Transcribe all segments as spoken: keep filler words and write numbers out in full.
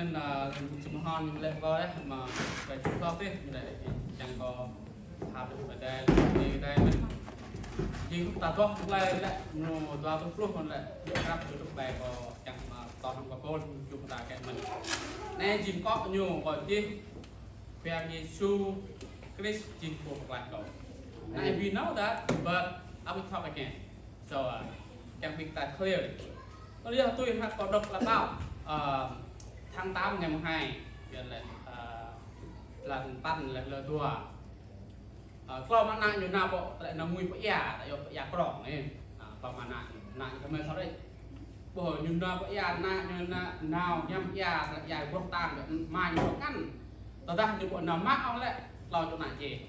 Nên, à, sum hon ñu lĕ kơ lĕ, mă, kơ čuh tŏ tih, ñu lĕ, čang kơ, hăp tih pơdai, tih pơdai mơ̆n. Jing ta tŏ tơlơi lĕ, ñu dua rơtuh pluh mơ̆n lĕ, krăp tơlơi tŭ ƀai kơ, čang mă, tŏ hăng kơ pô, čuh ta kĕ mơ̆n. Anai jing kŏ ñu, kơ čih, Khua Yang Yêsu Krist jing Pô Pơklaih kâo. Now, we know that, but I will talk again. So, uh, can make that clear. Anŭn yơh tui hăng kâo đŏk lăp ƀao, uh, tháng tám ngày mùng hai, yơh lĕ, uh, lăn tăn lĕ lơ dua. Uh, klâo mă ană ñu nao pơ, tơlơi nao ngui pơ ia, ta yua pơ ia krong anai. Uh, klâo mă ană ñu, ană ñu kơ mơi sơrĕ. Ƀuh ñu nao pơ ia, ană ñu nao, nao ñăm ia, tơlơi ia bruă tang, mă ñu kăn. Tơdah ñu ƀu nao mă ôh lĕ, klâo čô ană djai.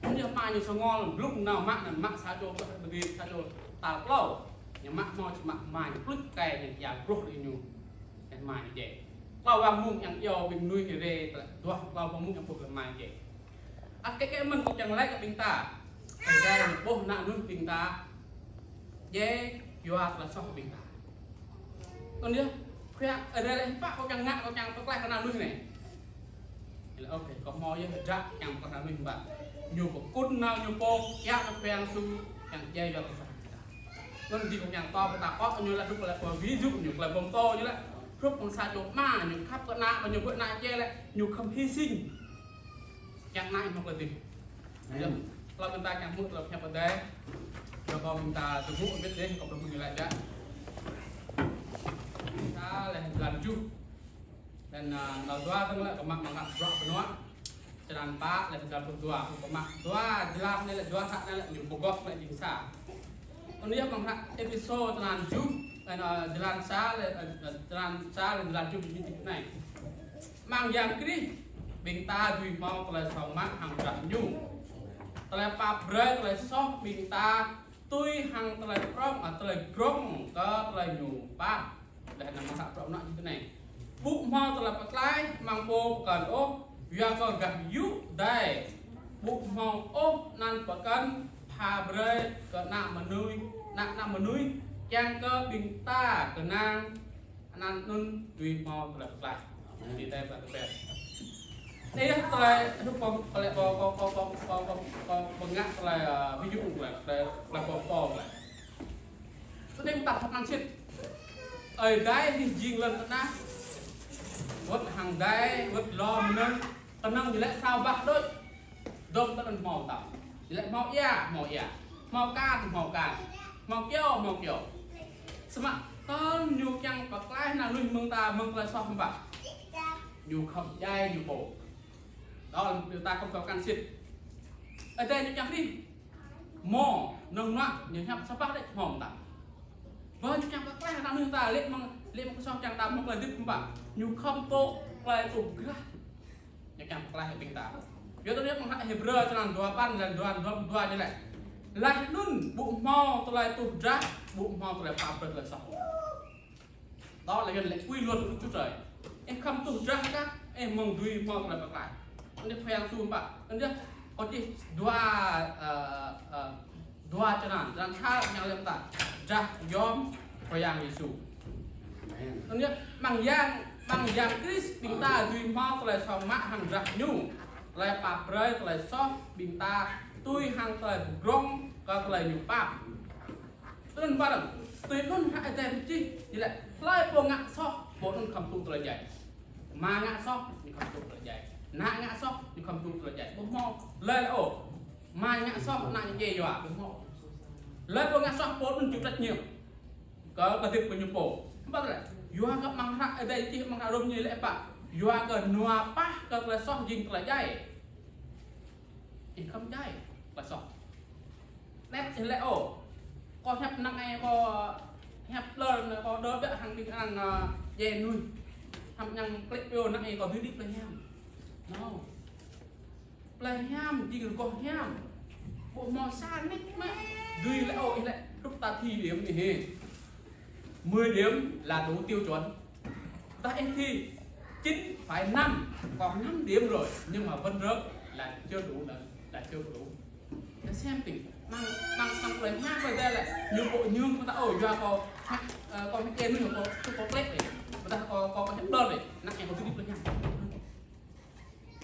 Anŭn yơh mă ñu sơngol, blung nao mă anŭn mă sa čô, ƀơi ƀing sa čô tal klâo. Ñu mă hmâo či mă mă ñu pluč kai ñu ia bruă rĭ ñu. Anŭn mă ñu djai. Klâo wang mơ̆ng yang iâu ƀing mơnuih ñu rê, duah klâo wang mơ̆ng yang ƀuh lĕ mă ñu djai. Ăt kĕ kĕ mơ̆n kâo kiăng laĭ kơ ƀing ta. Ơi Adai ñu ƀuh ană mơnuih ƀing ta. Djai yua tơlơi soh ƀing ta. Anŭn yơh, Khua Yang Ơi Adai lĕ hiư̆m pă kâo kiăng ngă, kâo kiăng pơklaih kơ ană mơnuih anai. Ñu laĭ, ok, kâo hmâo yơh hơdră kiăng pơklaih ană mơnuih hiư̆m pă. Ñu pơkŭn nao ñu pô, kiăng nao Khua Yang Yêsu, kiăng djai yua tơlơi soh ƀing ta. Anŭn dih kâo kiăng tŏ pơtă kŏ ñu lĕ hrup lĕ pơ ví dụ ñu, tơlơi pơtô ñu lĕ. Hrup mơ̆ng sa čô ama, ñu khăp kơ ană, kơ ñu ƀuh ană djai lĕ, ñu khŏm hy sinh. Kiăng ană ñu hmâo tơlơi dih. Amen. Yơh, klâo ƀing ta kiăng hmư̆ tơlơi pơhiăp Ơi Adai. Yua kơ ƀing ta tơgŭ ƀiă dih, kâo pơmĭn laih biă. Sa lĕ jơlan tơjuh. Laih, ah, tal dua tơ̆ng lĕ kâo mă mơ̆ng hră Bruă Bơnua. Črăn pă lĕ jơlan pluh dua. Kâo mă dua jơlan anai lĕ, dua hră anai lĕ, ñu pơgop lĕ jing sa. Anŭn yơh mơ̆ng hră Êphêsô črăn tơjuh, laih, ah, jơlan sa lĕ, ah, črăn sa lĕ jơlan tơjuh ñu čih anai. Amăng Yang Krist, ƀing ta dưi hmâo tơlơi song mă hăng drah Ñu. Tơlơi pap brơi tơlơi soh ƀing ta tui hăng tơlơi prŏng, ah, tơlơi grŏng kơ tơlơi Ñu pap. Laih anŭn mơ̆ng hră Bruă Mơnuă čih tui anai. Ƀu hmâo tơlơi pơklaih amăng pô pơkŏn ôh, yua kơ gah yŭ dai. Ƀu hmâo ôh anăn pơkŏn pha brơi kơ ană mơnuih, ană, ană mơnuih, kiăng kơ ƀing ta kơnang anăn anŭn dưi hmâo tơlơi pơklaih. Amen. Tui anai ƀă tơpĕt. Anai yơh tơlơi, anŭn pơ̆ng, tơlơi pơ̆ng, pơ̆ng, pơ̆ng, pơ̆ng, pơ̆ng, pơ̆ng ngă tơlơi, ah, ví dụ lĕ, tơlơi, tơlơi pơ̆ng pơ̆ng lĕ. Tơdang ta khăp năng sĭt. Ơi Adai nih jing lŏn tơnah. Wơ̆t hăng dai, wơ̆t lŏm mơnơ̆ng, kơnơ̆ng ñu lĕ sa bah đôč. Dŏm tơnăn hmâo tơ̆ng. Ñu lĕ hmâo ia, hmâo ia. Hmâo kan, hmâo kan. Hmâo kyâo, hmâo kyâo. Samơ̆ tơl ñu kiăng pơklaih ană mơnuih mơ̆ng ta, mơ̆ng tơlơi soh mơ̆n ƀă. Ñu khŏm djai ñu pô. Tơl ta khŏm thâo kăn sĭt. Ơi Adai ñu kiăng rĭm. Hmâo, nơ̆ng mă, ñu hiăp sa bah đôč hmâo mơ̆n ta. Ƀơi ñu kiăng pơklaih ană mơnuih ta, lĕ mơ̆ng, lĕ mơ̆ng soh kiăng ta mơ̆ng tơlơi hơdip mơ̆n ƀă. Ñu khŏm tŭ tơlơi tuh drah. Ñu kiăng pơklaih ƀing ta. Yua tơlơi hơdip mơ̆ng hră Hêbrơ črăn dua păn, črăn dua, dua, dua ñu lĕ. Laih anŭn ƀu hmâo tơlơi tuh drah, ƀu hmâo tơlơi pap brơi tơlơi soh. Đó là Yuan lĕ quy luật của Đức Chúa Trời. Ih khŏm tuh drah kah, ih mơ̆ng dưi hmâo tơlơi pơklaih. Anŭn yơh Khua Yang Yêsu ƀă. Anŭn yơh kâo čih dua, ơ, ơ, dua črăn, črăn sa ñu lĕ ta. Drah yom Khua Yang Yêsu. Amen. Anŭn yơh amăng Yang, amăng Yang Krist ƀing ta dưi hmâo tơlơi song mă hăng drah Ñu. Tơlơi pap brơi tơlơi soh ƀing ta tui hăng tơlơi pơgrŏng kơ tơlơi Ñu pap. Tui anŭn ƀă anŭn, tui anŭn hră Ơi Adai čih, ñu lĕ hlơi pô ngă soh, pô anŭn khŏm tŭ tơlơi djai. Ama ngă soh, ñu khŏm tŭ tơlơi djai. Ană ngă soh, ñu khŏm tŭ tơlơi djai. Ƀu hmâo hlơi lĕ ôh. Ama ngă soh, ană ñu djai yua, ƀu hmâo. Hlơi pô ngă soh, pô anŭn chịu trách nhiệm kơ, kơ tơlơi hơdip kơ ñu pô. Ƀă lĕ, yua kơ amăng hră Ơi Adai čih amăng hră Rôm ñu lĕ ƀă. Yua kơ nua pah kơ tơlơi soh jing tơlơi djai. Ih khŏm djai, tơlơi soh. Net ih lĕ ôh. Kâo hiăp năng ai kâo hiăp lơ, kâo dŏ ƀiă hăng ƀing arăng, ơ, djai mơnuih. Hăm ñăng klip ƀiô năng ai kâo dưi đĭ plei hiam. No. Plei hiam, jing rơgoh hiam. Ƀu hmâo sa net mă. Dưi lĕ ôh, ih lĕ hrup ta thi điểm anai hĕ. Mười điểm là đủ tiêu chuẩn. Ta ih thi chín phẩy năm, còn năm điểm rồi, nhưng mà vẫn rớt là chưa đủ, là, là chưa đủ. The same thing. Mơ̆ng, mơ̆ng, mơ̆ng plei hiam plei djai lĕ, ñu ƀu ñu mơta ôh, yua kâo, ơ, kâo mă kơ ñu kâo, kâo klep ih. Kâo, kâo, kâo hiăp đơr đih, ană yang kâo dưi đĭ tơlơi hiam.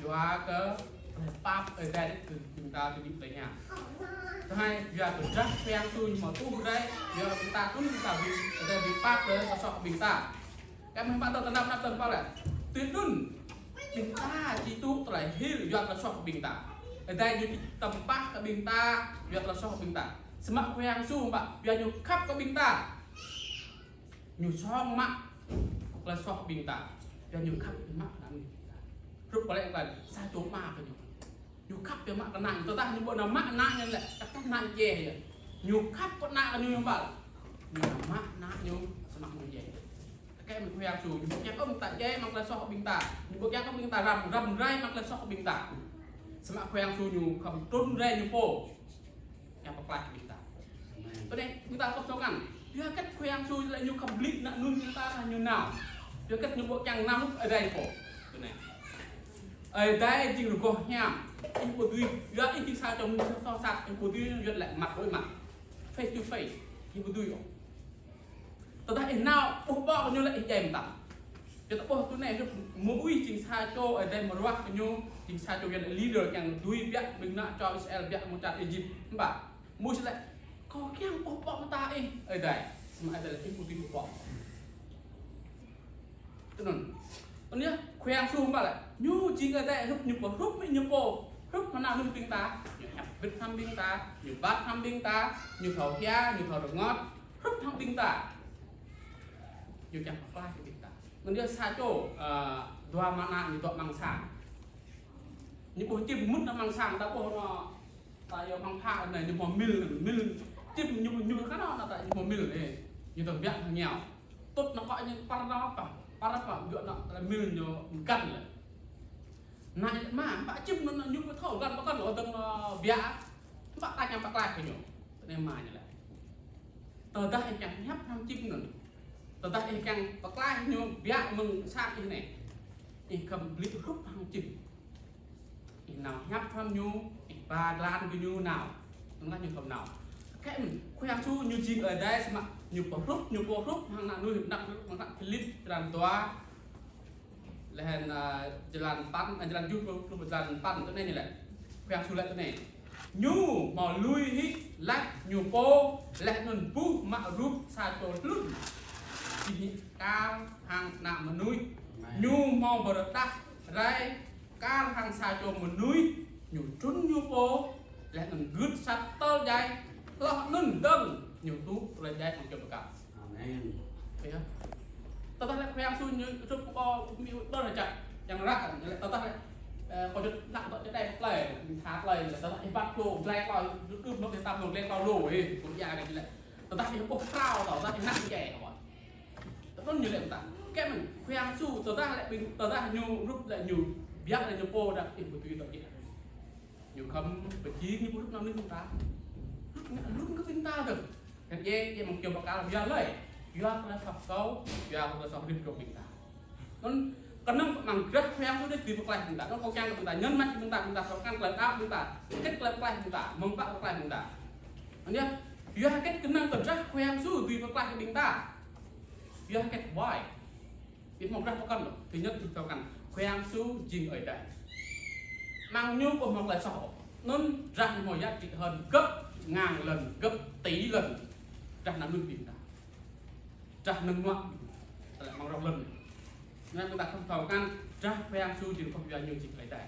Yua kơ pap Ơi Adai kơ ƀing ta dưi đĭ tơlơi hiam. Tơhai, yua kơ drah Khua Yang Yêsu ñu mă tuh rai, yua kơ ƀing ta tŭ ƀing ta ƀing, Ơi Adai ƀing pap kơ tơlơi soh ƀing ta. Kơ mơ̆ng pă tơl tơnap tơnap tơl pă lĕ. Tui anŭn, ƀing ta či tŭ tơlơi hil yua tơlơi soh ƀing ta. Ơi Adai ñu či tơmpah kơ ƀing ta, yua tơlơi soh ƀing ta. Samơ̆ Khua Yang Yêsu pă, yua ñu khăp kơ ƀing ta. Ñu song mă tơlơi soh ƀing ta. Yua ñu khăp mă kơ ană ƀing ta. Hrup pơlĕ kơ sa čô ama kơ ñu. Ñu khăp yua mă kơ ană ñu. Tơdah ñu ƀu nao mă ană ñu lĕ, tơdah ană ñu djai yơh. Ñu khăp kơ ană kơ ñu ñu bal. Ñu nao mă ană ñu samơ̆ ñu djai. Kơ mơ̆ng Khua Yang Yêsu, ñu ƀu kiăng kơ ƀing ta djai mơ̆ng tơlơi soh ƀing ta. Ñu ƀu kiăng kơ ƀing ta răm, răm rai mơ̆ng tơlơi soh ƀing ta. Samơ̆ Khua Yang Yêsu ñu khŏm trŭn rai ñu pô. Yang pơklaih ƀing ta. Amen. Tui anai, ƀing ta kơkuh tơngan. Yua hơget Khua Yang Yêsu lĕ ñu khŏm blĭ ană mơnuih ƀing ta ñu nao. Yua hơget ñu ƀu kiăng nao hrup Ơi Adai pô. Tui anai. Ơi Adai jing rơgoh hiam. Ih ƀu dưi, yua ih jing sa čô mơnuih soh sat, ih ƀu dưi yuan lĕ mặt đối mặt. Face to face. Ih ƀu dưi ôh. Tơdah ih nao ƀuh ƀô̆ kơ ñu lĕ ih djai mơtam. Yua ta ƀuh tui anai, hrup Môis jing sa čô Ơi Adai mơruah kơ ñu, jing sa čô yuan leader kiăng dưi biă ƀing ană čô Israel biă mơ̆ng čar Êjip. Hơmâo. Môis lĕ, kâo kiăng ƀuh ƀô̆ mơta ih, Ơi Adai. Samơ̆ Ơi Adai lĕ ih ƀu dưi ƀuh ƀô̆. Tui anŭn. Anŭn yơh, Khua Yang Yêsu hơmâo lĕ. Ñu jing Ơi Adai hrup ñu pô, hrup mơ̆ ñu pô, hrup mơ̆ng ană mơnuih ƀing ta. Ñu hiăp wĭt hrŏm ƀing ta, ñu bat hrŏm ƀing ta, ñu thâo hia, ñu thâo rơngot. Hrup hăng ƀing ta. Ñu kiăng pơklaih kơ ƀing ta. Anŭn yơh sa čô, ơ, dua mơnuih ñu dŏ amăng sang. Ñu ƀuh čim mŭt amăng sang, ta ƀuh anŭn, ta yơh amăng phă anai, ñu hmâo mil, mil. Čim ñu, ñu kơ anŭn, ta ñu hmâo mil anai. Ñu dŏ biă hăng ñu. Tŭt anŭn kơ ñu păr anŭn pă, păr anŭn pă, ñu anŭn, ta mil ñu găn lĕ. Anai ñu lĕ, ama, pă čim anŭn ñu ƀu thâo găn pơkŏn, ơ, dơ̆ng anŭn biă. Pă ta kiăng pơklaih kơ ñu. Tui anai ama ñu lĕ. Tơdah ih kiăng hiăp hăng čim anŭn. Tơdah ih kiăng pơklaih ñu biă mơ̆ng sang ih anai. Ih khŏm blĭ hrup hăng čim. Ih nao hiăp hăng ñu, ih ba glan kơ ñu nao. Anŭn lĕ ñu khŏm nao. Kơ mơ̆n, Khua Yang Yêsu ñu jing Ơi Adai samơ̆ ñu pô hrup, ñu pô hrup hăng ană mơnuih, ană mơnuih, ană Philip, črăn dua. Laih anŭn, ơ, jơlan păn, ơ, jơlan tơjuh pluh, pluh jơlan păn tui anai ñu laĭ. Khua Yang Yêsu laĭ tui anai. Ñu hmâo lui hĭ laih ñu pô, laih anŭn ƀuh mă rup sa čô hlŭn. Či hĭ kar hăng ană mơnuih. Amen. Ñu hmâo pơrơđah rai kar hăng sa čô mơnuih, ñu trŭn ñu pô, laih anŭn gưt asăp tơl djai, hloh anŭn dơ̆ng ñu tŭ tơlơi djai hăng čô pơkă. Amen. Ơ yơh. Tơdah lĕ Khua Yang Yêsu ñu hrup kơ ƀing đôč čă, yang ră, lĕ tơdah lĕ, ơ, kơ jut lăk dŏ čơđai plơi, tha plơi, lĕ tơdah ih ƀă klô, glai klô, đưm đưm lŏ ih tam lŏ glai klô lô, ơ, kơ ia kơ lĕ. Tơdah ih ƀuh krao tơdah ih năk djai kơ. Tơdah ñu lĕ mơta. Kơ mơ̆n, Khua Yang Yêsu, tơdah lĕ ƀing, tơdah ñu hrup lĕ ñu, biă lĕ ñu pô đah, ih ƀu dưi dŏ djai. Ñu khŏm pơjing ñu pơhrup ană mơnuih ƀing ta. Hrup ngă lun kơ ƀing ta dơ̆ng. Kơ djai, djai mơ̆ng čô pơkă yua lơi. Yua kơ tơlơi soh kâo, yua kơ tơlơi soh rĭm čô ƀing ta. Anŭn kơnơ̆ng mơ̆ng drah Khua Yang Yêsu đĭ pơklaih ƀing ta. Anŭn kâo kiăng kơ ƀing ta, ñăn mă ƀing ta, ƀing ta thâo krăn tơlơi đaŏ ƀing ta. Hơget tơlơi pơklaih ƀing ta. Mơ̆ng pă pơklaih ƀing ta. Anŭn yơh, yua hơget kơnơ̆ng kơ drah Khua Yang Yêsu đĭ pơklaih ƀing ta. Yua hơget why. Ih hmâo drah pơkŏn lŏ. Thứ nhất, ih thâo krăn Khua Yang Yêsu jing Ơi Adai. Mơ̆ng ñu ƀu hmâo tơlơi soh ôh. Anŭn drah ñu hmâo giá trị hơn gấp ngàn lần, gấp tỷ lần drah ană mơnuih ƀing ta. Drah nơ̆ng nuă ƀing ta. Tơlơi mơ̆ng rŏk lŏn. Anŭn ƀing ta khŏm thâo krăn drah Khua Yang Yêsu jing kơ yua ñu jing Ơi Adai.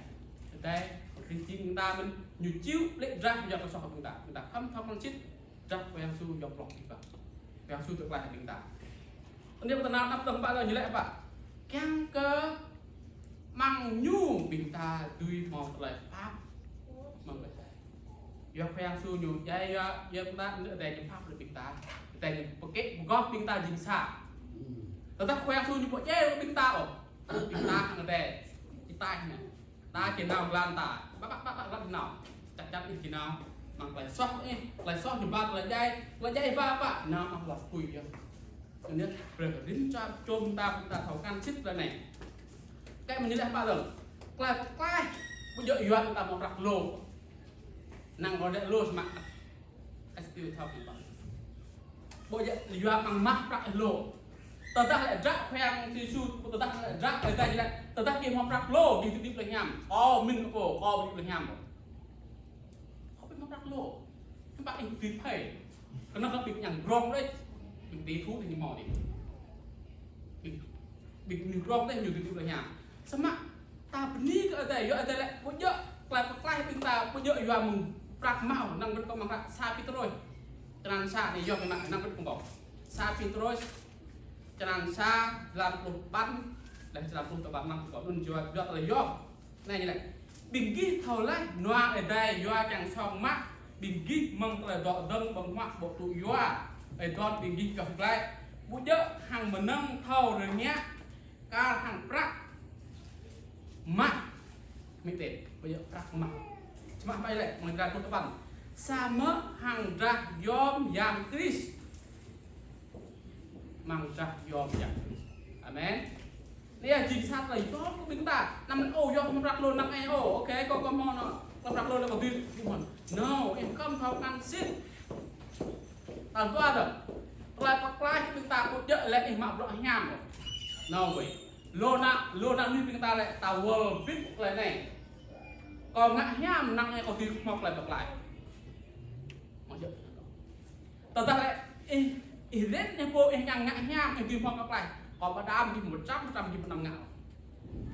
Ơi Adai, kơ jing ƀing ta mơ̆n ñu či blĕ drah yua kơ soh ƀing ta. Ƀing ta khŏm thâo krăn sĭt drah Khua Yang Yêsu yua prŏng ƀing ta. Khua Yang Yêsu tơklaih ƀing ta. Anŭn yơh ƀing ta nao anăp tơ̆ng pă lơi ñu laĭ pă. Kiăng kơ mơ̆ng ñu ƀing ta dưi hmâo tơlơi pap mơ̆ng Ơi Adai. Yua Khua Yang Yêsu ñu djai yua, yua ƀing ta, Ơi Adai ñu pap lĕ ƀing ta. Ơi Adai ñu pơkĕ pơgop ƀing ta jing sa. Tơdah Khua Yang Yêsu ñu ƀu djai ƀing ta ôh. Ƀing ta hăng Ơi Adai. Či taih anai. Ta či nao glan ta. Ƀă, ƀă, ƀă, ƀă, glan nao. Chắc chắn ih či nao. Mơ̆ng tơlơi soh ih, tơlơi soh ñu ba tơlơi djai, tơlơi djai ba, ƀă, nao mơ̆ng hloh apui yơh. Anŭn yơh, brơi kơ rĭm čô, čô ƀing ta, ƀing ta thâo krăn sĭt tơlơi anai. Kơ mơ̆n ñu laĭ pă dơ̆ng. Tơlơi pơklaih, ƀu djơ̆ yua ƀing ta hmâo prăk lô. Năng kơ đĕ lô samơ̆. Ih či thâo ƀing ta. Ƀu djơ̆ yua mơ̆ng mă prăk ih lô. Tơdah lĕ dră Khua Yang Yêsu, tơdah lĕ dră Ơi Adai lĕ, tơdah gih hmâo prăk lu, gih dưi đĭ plơi hiam. Kâo min kơ pô, kâo dưi đĭ plơi hiam. Kâo ƀu hmâo prăk lu. Hiư̆m pă ih dưi phê. Kơnơ̆ng kơ ƀing yang grong đôč, ƀing tỉ phú tơ ñu hmâo đĭ. Ƀing, ƀing ñu grong đôč ñu dưi đĭ plơi hiam. Samơ̆ ta bơni kơ Ơi Adai, yua Ơi Adai lĕ ƀu djơ̆ tơlơi pơklaih ƀing ta, ƀu djơ̆ yua mơ̆ng prăk mơ̆n, năng bơni kơ mơ̆ng prăk. Sa Pêtrôs, črăn sa anai yua mơ̆ng năng bơni kơ ƀing. Sa Pêtrôs, črăn sa, črăn pluh păn, laih črăn pluh tơpăn năng bơni kơ ƀing yua, yua tơlơi yua. Anai ñu laĭ: Ƀing gih thâo laih nua Ơi Adai yua kiăng song mă ƀing gih mơ̆ng tơlơi dŏ dơ̆ng ƀơ̆ng huă ƀu tŭ yua, ơi adon ƀing gih čoh glaĭ. Ƀu djơ̆ hăng mơnơ̆ng thâo rơngiă, kar hăng prăk mă mơ̆ng tĕt, ƀu djơ̆ prăk mă. Samơ̆ hmâo laĭ, mơ̆ng drah pluh tơpăn. Samơ̆ hăng drah yom Yang Krist. Mơ̆ng drah yom Yang Krist. Amen. Anai yơh jing sat lĕ yom kơ ƀing ta. Anăm ôh yom hmâo prăk lu năng ih ôh. Ôkê, kâo, kâo hmâo anŭn. Kâo prăk lu lĕ kâo dưi, dưi hmâo. No, ih khŏm thâo kăn sĭt. Tal dua dơ̆ng. Tơlơi pơklaih ƀing ta ƀu djơ̆ lĕ ih mă bruă hiam. No way. Lu ană, lu ană mơnuih ƀing ta lĕ ta wơl bĭt tơlơi anai. Kâo ngă hiam năng ih kâo dưi hmâo tơlơi pơklaih. Mă djơ̆. Tơdah lĕ ih, ih rin ih pô ih kiăng ngă hiam, ih dưi hmâo pơklaih. Kâo pơđăm gih, pơčăm, pơčăm gih pơnăm ngă.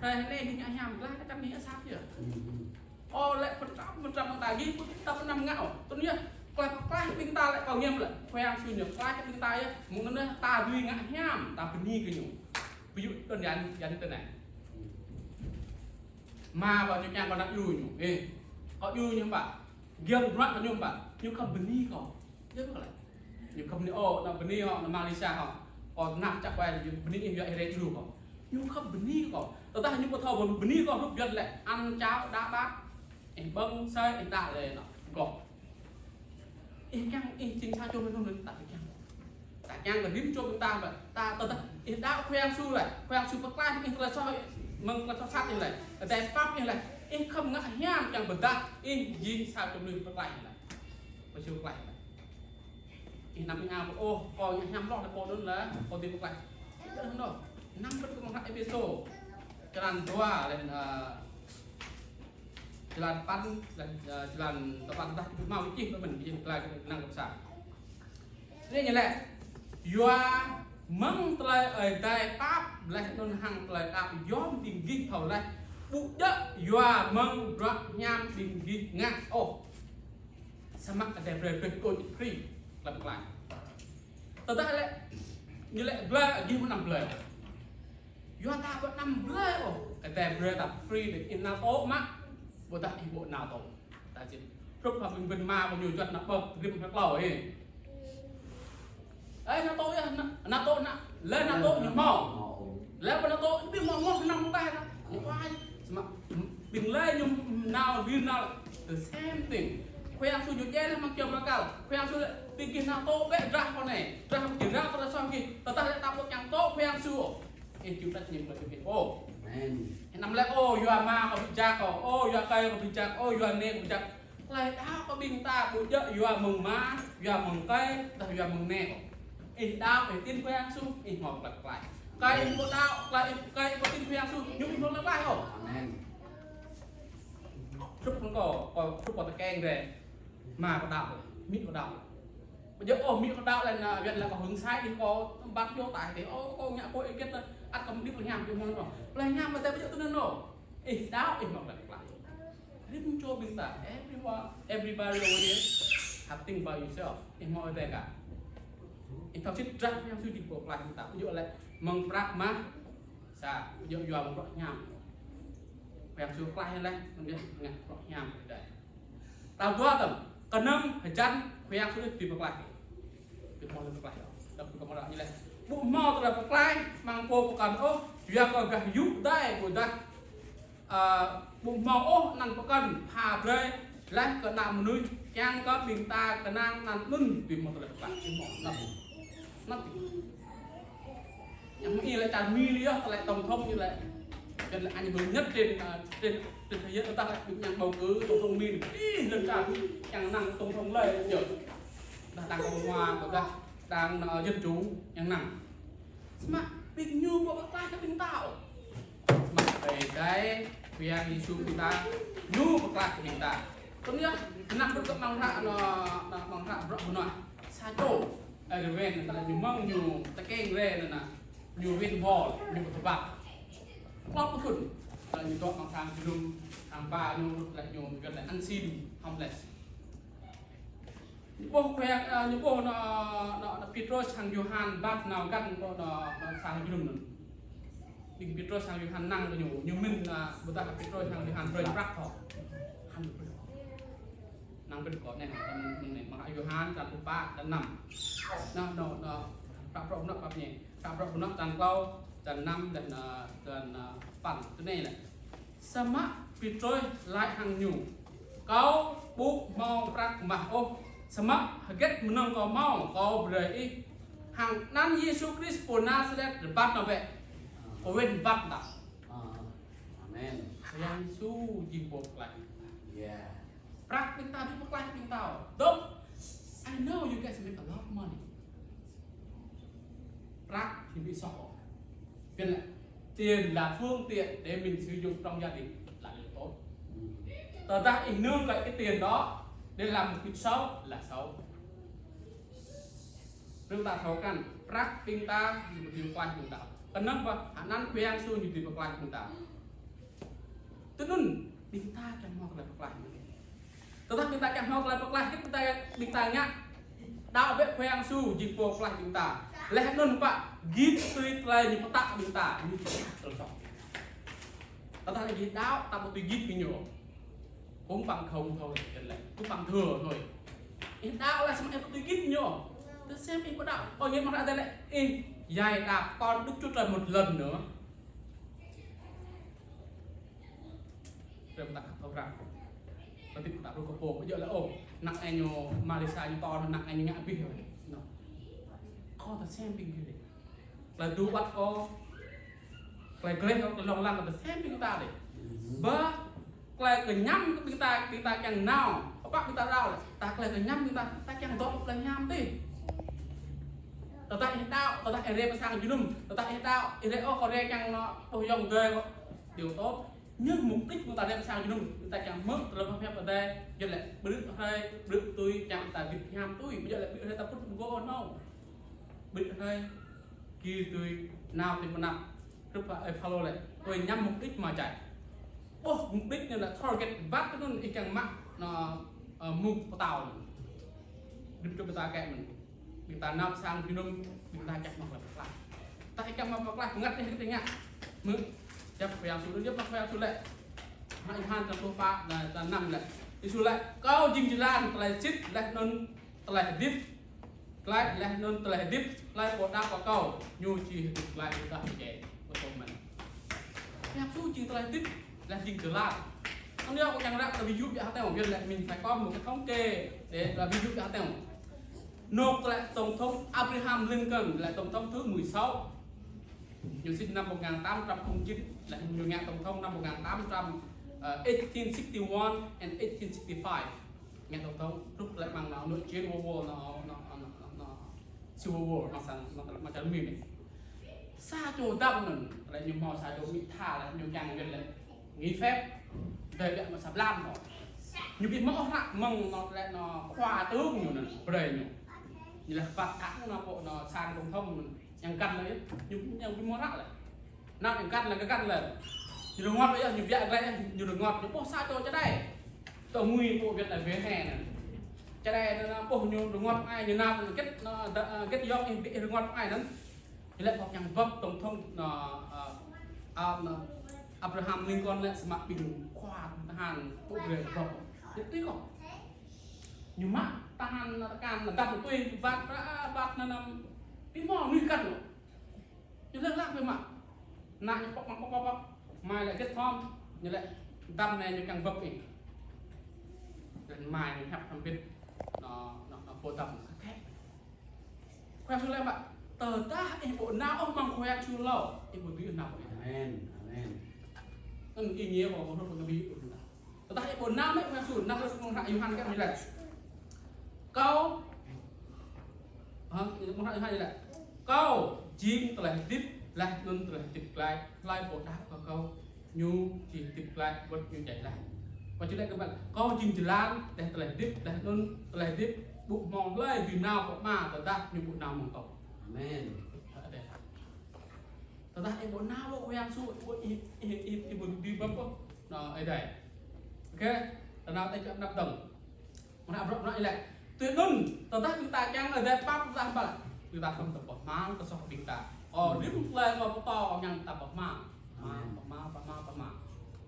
Hrơi anai gih ngă hiam, glaĭ kơ kăn ih asat yơh. Ơ, lĕ pơčăm, pơčăm ta gih, ta pơnăm ngă. Tui anŭn yơh, tơlơi pơklaih ƀing ta lĕ kâo ngiăm lĕ. Khua Yang Yêsu ñu pơklaih ƀing ta yơh, mơ̆ng anŭn ta dưi ngă hiam, ta bơni kơ ñu. Ví dụ đơn giản, giản như thế này. Mă kâo ñu kiăng kâo nao djru ñu. Ê, kâo djru ñu ƀă. Giăm bruă kơ ñu ƀă, ñu khŏm bơni kâo. Yơh kâo laĭ. Ñu khŏm bơni, ơ, anŭn bơni hŏ, anŭn Malaysia hŏ. Ơ, anŭn čăk wai, ñu bơni ih yua ih rai djru kâo. Ñu khŏm bơni kâo. Tơdah ñu ƀu thâo bơni kâo, hrup Yuan lĕ ăn cháo đá bát. Ih ƀơ̆ng asơi, ih đaŏ lĕ anŭn. Gŏ. Ih kiăng, ih jing sa čô mơnuih anŭn, ta kiăng. Ta kiăng kơ rĭm čô ƀing ta ƀă, ta tơdah ih đaŏ Khua Yang Yêsu lĕ, Khua Yang Yêsu pơklaih ih tơlơi soh, mơ̆ng tơlơi soh sat ih lĕ, tơlơi pap ih lĕ, ih khŏm ngă hiam kiăng pơdah ih jing sa čô mơnuih pơklaih lĕ. Pơsư pơklaih lĕ. Ih anăm ih ngă pô, ôh, kâo ngă hiam hloh lĕ pô anŭn lĕ, kâo dưi pơklaih. Ih đaŏ anŭn. Năng bơni kơ mơ̆ng hră Êphêsô. Črăn dua, lĕ, ơ, Črăn păn, lĕ, ơ, črăn tơpăn dah hmâo čih ƀơi mơ̆n, ƀing glaĭ kơ năng kơ pơsă. Anai ñu laĭ, yua mơ̆ng tơlơi Ơi Adai pap, laih anŭn hăng tơlơi đaŏ yom ƀing gih thâo laih, ƀu djơ̆ yua mơ̆ng bruă hiam ƀing gih ngă ôh. Samơ̆ Ơi Adai brơi brơi kơ gih free, lăm klaih. Tơdah lĕ, ñu laĭ blơi, gih mơ̆n anăm blơi. Yua ta ƀu anăm blơi ôh, Ơi Adai brơi ta free đôč, ih nao tŏ mă, ƀôdah ih ƀu nao tŏ. Ta jing. Hrup hăng ƀing ƀing mă ƀu ñu juăt nao ƀơ̆, rĭm hrơi klâo ih. Ê, nao tŏ yơh, nao, nao tŏ nao, lĕ nao tŏ ñu hmâo. Lĕ ƀu nao tŏ, ƀing hmâo hmâo năm mông ƀai nao. Ñu wai, samơ̆, ƀing lĕ ñu nao, ƀing nao, the same thing. Khua Yang Yêsu ñu djai lĕ mơ̆ng kiăng rơkal. Khua Yang Yêsu laĭ, ƀing gih nao tŏ bĕ drah kâo anai. Drah kâo jing drah tơlơi soh gih. Tơdah lĕ ta ƀu kiăng tŏ Khua Yang Yêsu. Ih chịu trách nhiệm kơ ƀing gih. Ơ. Amen. Anăm laĭ, ơ, yua ama kâo ƀu jak kâo, ơ, yua ơi kâo ƀu jak, ơ, yua anai kâo ƀu jak. Tơlơi đaŏ kơ ƀing ta ƀu djơ̆ yua mơ̆ng ama, yua mơ̆ng ơi, dah yua mơ̆ng anai kâo. Ih đaŏ, ih tin Khua Yang Yêsu, ih hmâo tơlơi pơklaih. Kơ ih ƀu đaŏ, kơ ih, kơ ih ƀu tin Khua Yang Yêsu, ñu ƀu hmâo tơlơi pơklaih ôh. Amen. Hrup hăng kâo, kâo, hrup kâo tơkeng rai. Ama kâo đaŏ, amĭ kâo đaŏ. Ƀu djơ̆ ôh, amĭ kâo đaŏ lĕ, ană Yuan lĕ kâo hơ̆ng sai đĭ kâo, ƀăt yơh tai tê, ơ, kâo ngă kâo ih gĕt, ăt kâo mơ̆n đĭ plơi hiam, ƀu hmâo anŭn ôh. Plơi hiam mơ̆ ta ƀu djơ̆ tui anŭn ôh. Ih đaŏ, ih hmâo tơlơi pơklaih. Rĭm čô ƀing ta, everyone, everybody over here, have think about yourself. Ih hmâo ih tê ka. Ih thâo sĭt drah Khua Yang Yêsu či pơklaih ƀing ta. Ƀu djơ̆ lĕ mơ̆ng prăk mơ̆n, sa, ƀu djơ̆ yua mơ̆ng bruă hiam. Khua Yang Yêsu pơklaih lĕ, mơ̆ng bruă hiam. Tal dua tơ̆ng, kơnơ̆ng hơjăn Khua Yang Yêsu či pơklaih. Či hmâo tơlơi pơklaih. Đŏk kơ mơ̆ng ră ñu laĭ. Ƀu hmâo tơlơi pơklaih mơ̆ng pô pơkŏn ôh, yua kơ gah yŭ đai ƀôdah, ơ, ƀu hmâo ôh anăn pơkŏn pha brơi laih kơ ană mơnuih, kiăng kơ ƀing ta kơnang anăn anŭn či hmâo tơlơi pơklaih. Či hmâo. Nothing. Nothing. Yang mơ̆ng ih lĕ čar Mi yơh, tơlơi tổng thống ñu lĕ. Cho nên là anh bầu nhất trên, à, trên, trên thế giới, ta lĕ ƀing yang bầu cử tổng thống Mi. Ih, lŏn čar Mi, yang năng tổng thống lĕ, yơh. Dah đảng Cộng hòa, ƀôdah đảng, à, Dân chủ, yang năng. Samơ̆ ƀing ñu ƀu pơklaih kơ ƀing ta ôh. Samơ̆ tơdơi Khua Yang Yêsu ƀing ta, ñu pơklaih kơ ƀing ta. Tui anŭn yơh, năng ƀu kơ mơ̆ng hră anŭn, mơ̆ng hră bruă mơnuih. Sa čô, ơ, rơwen, tơlơi ñu mơ̆ng ñu tơkeng rai anŭn, ñu wĭt hol, ñu pơtơbăt. Klop pơthun, tơlơi ñu dŏ amăng sang jơnum, amăng ba ñu, tơlơi ñu, tơlơi ăn xin, homeless. Ñu ƀuh Khua Yang, ơ, ñu ƀuh anŭn, anŭn, anŭn Pêtrôs hăng Yôhan bat nao găn anŭn, anŭn, anŭn sang jơnum anŭn. Ƀing Pêtrôs hăng Yôhan năng kơ ñu, ñu mĭn, ơ, ƀôdah Pêtrôs hăng Yôhan brơi prăk thâo. Hăng brơi. Năng brơi kơ anai, anŭn, anŭn, anai, mơ̆ng Yôhan, črăn pluh pă, črăn năm. Anŭn, anŭn, anŭn, prăk, prăk, anŭn, prăk ñu. Črăn prăk anŭn, črăn klâo, črăn năm, dan, ơ, dan, ơ, păn. Tui anai lĕ. Samơ̆ Pêtrôs laĭ hăng ñu: Kâo ƀu hmâo prăk mah ôh, samơ̆ hơget mơnơ̆ng kâo hmâo, kâo brơi ih. Hăng anăn Yêsu Krist pô Nazaret rơbat nao bĕ. Kâo wĭt rơbat dah. Amen. Yang Yêsu jing pô pơklaih. Yeah. Prăk ƀing ta ƀu pơklaih ƀing ta. Dŏ, I know you guys make a lot of money. Prăk thì bị sọt. Tiền là, tiền là phương tiện để mình sử dụng trong gia đình là điều tốt. Tơdah ih nương cậy cái tiền đó để làm một việc xấu là xấu. Rơ̆ng ta thâo krăn, prăk ƀing ta ñu dưi pơklaih ƀing ta. Kơnơ̆ng pơ, anăn Khua Yang Yêsu ñu dưi pơklaih ƀing ta. Tui anŭn, ƀing ta kiăng hmâo tơlơi pơklaih. Tơdah ƀing ta kiăng hmâo tơlơi pơklaih, ƀing ta, ƀing ta ngă đaŏ bĕ Khua Yang Yêsu jing pô pơklaih ƀing ta. Laih anŭn pă, git tui tơlơi ñu pơtă ƀing ta, ñu či tơlơi soh. Tơdah lĕ git đaŏ, ta ƀu tui git kơ ñu. Cũng bằng không thôi, čen lĕ, cũng bằng thừa thôi. Ih đaŏ laih samơ̆ ih ƀu tui git ñu. Tơ sem ih ƀu đaŏ. Ơ, ñu mơ̆ng ră tơlơi, ih, dạy đạp con Đức Chúa Trời một lần nữa. Rơ̆ng ta khăp thâo răng. Ƀu djơ̆ ta rơ̆k kơ pô, ƀu djơ̆ lĕ ôh. Anăk ih ñu Malaysia ñu to, anăk ih ñu ngă abih. Anŭn. Kâo tơ sem ƀing gih. Tơlơi tŭ ƀăt kâo. Tơlơi gleh kâo, tơlơi lông lăng kâo tơ sem ƀing ta dih. Bơ, tơlơi kơñăm ƀing ta, ƀing ta kiăng nao. Pơpă ƀing ta đaŏ lĕ. Ta tơlơi kơñăm ƀing ta, ta kiăng dŏ tơlơi hiam dih. Tơdah ih đaŏ, tơdah ih rai pơ sang jơnum, tơdah ih đaŏ, ih rai ôh kâo rai kiăng anŭn, ƀuh yŏng dơi kâo. Điều tốt. Nhưng mục đích ƀing ta rai pơ sang jơnum, ƀing ta kiăng hmư̆ tơlơi pơhiăp Adai, yua lĕ brư̆ hrơi, brư̆ tui kiăng ta hơdip hiam tui, ƀu djơ̆ lĕ brư̆ hrơi ta pŭt pơgô̆ ôh, anŭn. Brư̆ hrơi, gir tui, nao tui pơanăp, hrup hăng ơi Phaolô lĕ, tôi nhắm mục đích mà chạy. Ƀuh mục đích anŭn lĕ target, bat tui anŭn ih kiăng mă, anŭn, ơ, mŭk pơtao anŭn. Hơdip čô ƀing ta kĕ mơ̆n. Ƀing ta nao pơ sang jơnum, ƀing ta kiăng hmâo tơlơi pơklaih. Ta kiăng hmâo tơlơi pơklaih, pơngăt ih kơ tơña. Mơ̆, djŏp Khua Yang Yêsu, djŏp Khua Yang Yêsu lĕ. Mơ̆ng Yôhan črăn pluh pă, črăn, črăn năm lĕ. Yêsu lĕ, Kâo jing jơlan, tơlơi sĭt, laih anŭn tơlơi hơdip. Tơlơi, laih anŭn tơlơi hơdip, hlơi pô đaŏ kơ Kâo, ñu či hơdip glaĭ tơdah pơdjai. Pơtô mơ̆n. Khua Yang Yêsu jing tơlơi hơdip, laih jing jơlan. Anŭn yơh kâo kiăng ră tơlơi ví dụ ƀiă hơteo, yua lĕ mình phải có một cái thống kê để là ví dụ ƀiă hơteo. Anŏ tơlơi Tổng thống Abraham Lincoln, tơlơi Tổng thống thứ mười sáu. Ñu sinh năm một ngàn tám trăm không chín, laih ñu ngă Tổng thống năm một ngàn tám trăm, ờ, eighteen sixty-one and eighteen sixty-five. Ngă Tổng thống, hrup tơlơi mơ̆ng anŭn, anŭn chiến World War, anŭn, anŭn, anŭn, anŭn, Civil War, mơ̆ng sang, mơ̆ng, mơ̆ng čar Mi anai. Sa čô dăm anŭn, tơlơi ñu hmâo sa čô mĭt tha, laih ñu kiăng yua lĕ nghỉ phép. Dơi ƀiă mă sa blan thôi. Ñu ƀu hmâo hră mơ̆ng anŭn tơlơi anŭn khóa tướng ñu anŭn, brơi ñu. Ñu laĭ kơpăt thẳng anŭn pô anŭn sang Tổng thống anŭn, kiăng găn laih, ñu, ñu ƀu hmâo hră laih. Anŭn kiăng găn laih, kiăng găn laih. Ñu rơngot laih, ñu ƀiă glaĭ, ñu rơngot, ñu ƀuh sa čô čơđai. Tơ ngui pô Việt Nam vỉa hè anŭn. Čơđai anŭn, anŭn ƀuh ñu rơngot ai, ñu nao, anŭn gĕt, anŭn, da-, anŭn gĕt yŏng ih, ih rơngot ai anŭn. Ñu laĭ kâo kiăng bưp Tổng thống, anŭn, ơ, ơ, anŭn Abraham Lincoln lĕ samơ̆ ƀing khua tơhan ƀu brơi bưp. Ñu tui kâo. Ñu mă tơhan anŭn tơkan anŭn dăm tui bat, bat anŭn, anŭn, ƀu hmâo mơnuih găn ôh. Ñu lăng lăng biă mă. Anŭn ñu pŏk, pŏk, pŏk, pŏk. Mai lĕ gĕt thom, ñu laĭ dăm anai ñu kiăng bưp ih. Laih mai ñu hiăp hrŏm hơbĭt. Anŭn, anŭn, anŭn pô dăm. Khua Yang Yêsu laĭ mă, tơdah ih ƀu nao ôh amăng Khua Yang Yêsu hlâo, ih ƀu dưi nao ôh. Amen. Amen. Anŭn ý nghĩa kâo, kâo hrup kơ ƀing Tơdah ih ƀu nao mơ̆ Khua Yang Yêsu, nao kơ mơ̆ng hră Yôhan kơ ñu laĭ. Kâo, hă, mơ̆ng hră Yôhan ñu laĭ. Kâo, jing tơlơi hơdip, laih anŭn tơlơi hơdip glaĭ, hlơi pô đaŏ kơ Kâo, ñu či hơdip glaĭ, wơ̆t ñu djai laih. Kâo či laĭ kơ ƀing ta, Kâo jing jơlan, laih tơlơi hơdip, laih anŭn tơlơi hơdip, ƀu hmâo hlơi dưi nao pơ Ama tơdah ñu ƀu nao mơ̆ng Kâo. Amen. Tơdah ih ƀu nao pơ Khua Yang Yêsu, ih ƀu, ih, ih, ih, ih ƀu dưi bưp ôh. Nao Ơi Adai. Ôkê, ta nao tơlơi čô anăp dơ̆ng. Mơnă brŏ mơnă ih lĕ. Tui anŭn, tơdah ƀing ta kiăng Ơi Adai pap tơdah ƀă, ƀing ta khŏm tơpơhmal tơsoh ƀing ta. Ơ, rĭm tơlơi mơ̆ pơtô kiăng ta pơhmal. Pơhmal, pơhmal, pơhmal, pơhmal.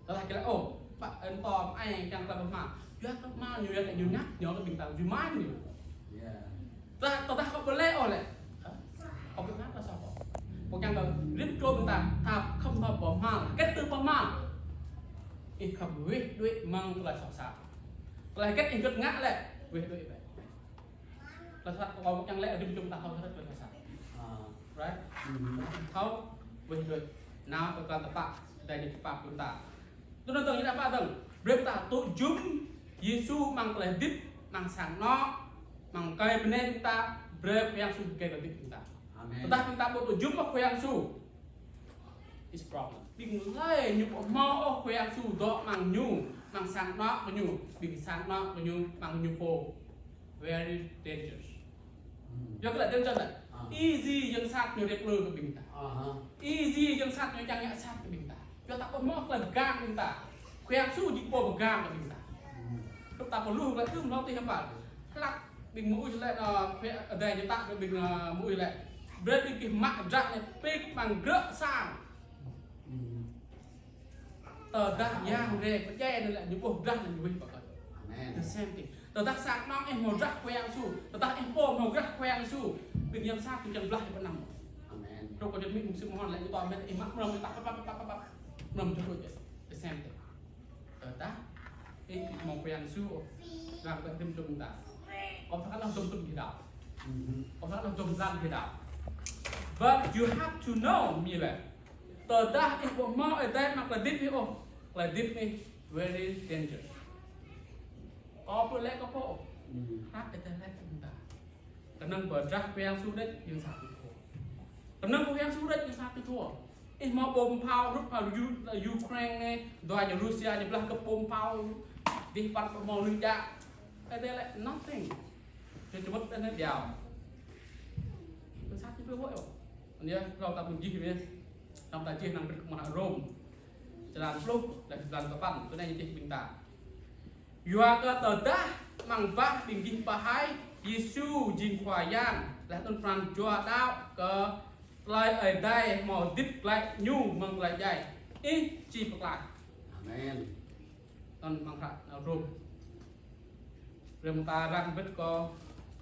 Tơdah kơ lĕ, ơ, pă, ơ, pơtô ai kiăng ta pơhmal. Yua kơ pơhmal ñu, yua kơ ñu ngă, ñu kơ ƀing ta rơmang ñu. Tơdah, tơdah kâo ƀu lĕ ôh lĕ. Hă? Kâo ƀu ngă tơsoh kâo. Kâo kiăng kơ rĭm čô ƀing ta, ta khŏm thâo pơhmal. Hơget tơ pơhmal. Ih khŏm wih đuaĭ mơ̆ng tơlơi soh sat. Tơlơi hơget ih gơ̆t ngă lĕ, wih đuaĭ bĕ. Tơlơi soh sat kâo kiăng lĕ rĭm čô ƀing ta thâo hơget tơlơi soh sat. Right? Thâo, wih đuaĭ. Nao kơ tơlơi tơpă, Ơi Adai ñu pap ƀing ta. Tui anŭn dơ̆ng, ñu đaŏ pă dơ̆ng. Brơi ta tŭ jum Yêsu amăng tơlơi hơdip, amăng sang anŏ, amăng kơ bơnai ƀing ta, brơi Khua Yang Yêsu geh tơlơi hơdip ƀing ta. Amen. Tơdah ƀing ta ƀu tŭ jum Khua Yang Yêsu, it's problem. Ƀing hlơi ñu ƀu hmâo ôh Khua Yang Yêsu dŏ amăng ñu, amăng sang anŏ kơ ñu, ƀing sang anŏ kơ ñu, amăng ñu pô. Very dangerous. Yua kơ lĕ dangerous lĕ. Ih jing yang sat ñu rĕp lơ kơ ƀing ta. Ih jing yang sat ñu čang ngă sat kơ ƀing ta. Yua ta ƀu hmâo tơlơi pơgang ƀing ta. Khua Yang Yêsu jing pô pơgang kơ ƀing ta. Kơ ta pơluh lĕ tơm hlâo tih hơpăl. Hlăk ƀing mơnuih lĕ, ơ, Khua Adai ñu tă kơ ƀing, ơ, mơnuih lĕ. Brơi ƀing gih mă drah anai pik amăng grơ̆ sang. Tơdah yang rai pơdjai anŭn lĕ ñu ƀuh drah anŭn ñu wih pơkŏn. Amen. The same thing. Tơdah sang anŏ ih hmâo drah Khua Yang Yêsu, tơdah ih pô hmâo drah Khua Yang Yêsu, ƀing yang sat ñu čang blah ih pơ anăp. Amen. Truh kơ jơ̆t mĭn mơsĭn mơhon lĕ ñu tơl mĕt ih mă mrŏm pap, pap, pap, pap, pap. Mrŏm čang đuaĭ. The same thing. Tơdah ih hmâo Khua Yang Yêsu, răng kơ rĭm čô ƀing ta. Kâo thâo kơ lăm dŏm tŭm gih đaŏ. Kâo thâo kơ lăm dŏm lăng gih đaŏ. But you have to know, mĭn lĕ. Tơdah ih ƀu hmâo Ơi Adai amăng tơlơi hơdip ih ôh, tơlơi hơdip anai very dangerous. Kâo ƀu lĕ kơ pô. Hră Ơi Adai lĕ kơ ƀing ta. Kơnơ̆ng pơdrah Khua Yang Yêsu đĕč, yang sat ñu thua. Kơnơ̆ng Khua Yang Yêsu đĕč, yang sat ñu thua. Ih hmâo bom phao, hrup phao Yu-, Ukraine anai, dua ñu Russia ñu blah kơ bom phao, dih păt pơhmâo lưng jak. Ơi Adai lĕ nothing. Ñu čơmŭt anai jao. Yang sat ñu pơhmâo ôh. Anai yơh, hlâo ta ƀuh jih anai. Hlâo ta jih amăng ƀrư̆ mơnă Rôm. Črăn pluh, laih črăn tơpăn, tui anai ñu čih ƀing ta. Yua kơ tơdah amăng bah ƀing gih pơhaih Yêsu jing Khua Yang, laih anŭn pran jua đaŏ kơ tơlơi Ơi Adai hmâo hơdip glaĭ ñu mơ̆ng tơlơi djai, ih či pơklaih. Amen. Anŭn amăng hră Rôm. Rơmang ta răng bĭt kơ,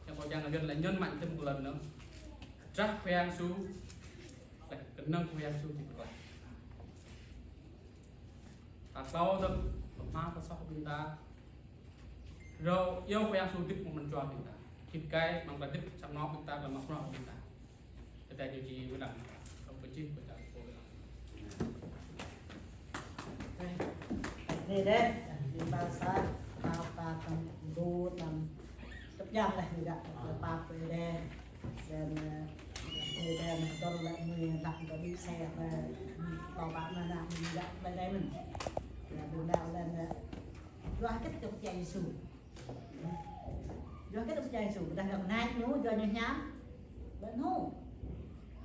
yang kơ yang lĕ nhấn mạnh thêm một lần nữa. Drah Khua Yang Yêsu, laih kơnơ̆ng Khua Yang Yêsu či pơklaih. Ta hlâo dơ̆ng, pơhma pơsoh ƀing ta. Rơ̆, iâu Khua Yang Yêsu hơdip mơ̆ng pran jua ƀing ta. Hơdip gai, amăng tơlơi hơdip sang anŏ ƀing ta, amăng bruă ƀing ta. Tơdah ñu či mơnăng, kâo pơčih pơčah pô. Anai dêh, ƀing ta sa, ta, ta, tơm, du, tơm, tơm jam lah ñu gak, ta, ta, pô dêh. Dan, ơ, anai dêh, anai dơ̆ng lĕ mui, dak, dak, đi xe, ơ, tao bác, anai, anai, ñu gak, ƀai dêh mơ̆n. Ya, ƀing đaŏ lĕ, anai, yua hơget kơ pơčah Yêsu. Yua hơget kơ pơčah Yêsu, dah gak nač ñu, yua ñu hiam. Ƀai ñu.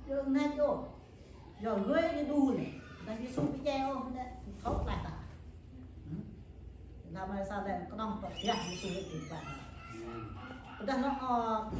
Yua nač ñu. Yua gơ̆ ñu đu lĕ. Dah Yêsu pơčah ôh, anai, thâo klaih ta. Hm? Dah mơi sa lĕ, kơnơ̆ng pơčah Yêsu lĕ pơklaih ta. Dah anŭn, ơ,